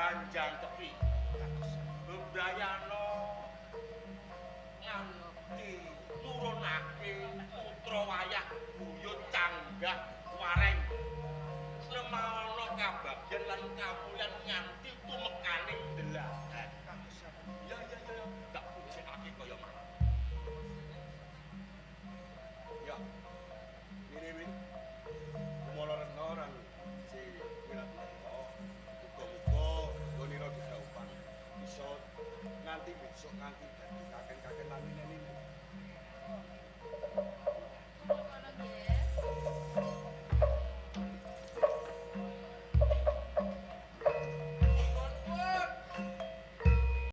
Ganjangkepi. Bebrayana nganti nurunake putra wayah buyut canggah wareng. Lemana kabagyan lan kamulyan nganti tumekaning delahan. Ya ya ya, tak pujekake kaya mau. Ya. Ngene wi. Kumala rena lan si Wiratmoko. Muga-muga gonira didhawuhan bisa nganti besok nganti dadi kaken-kaken lan nini.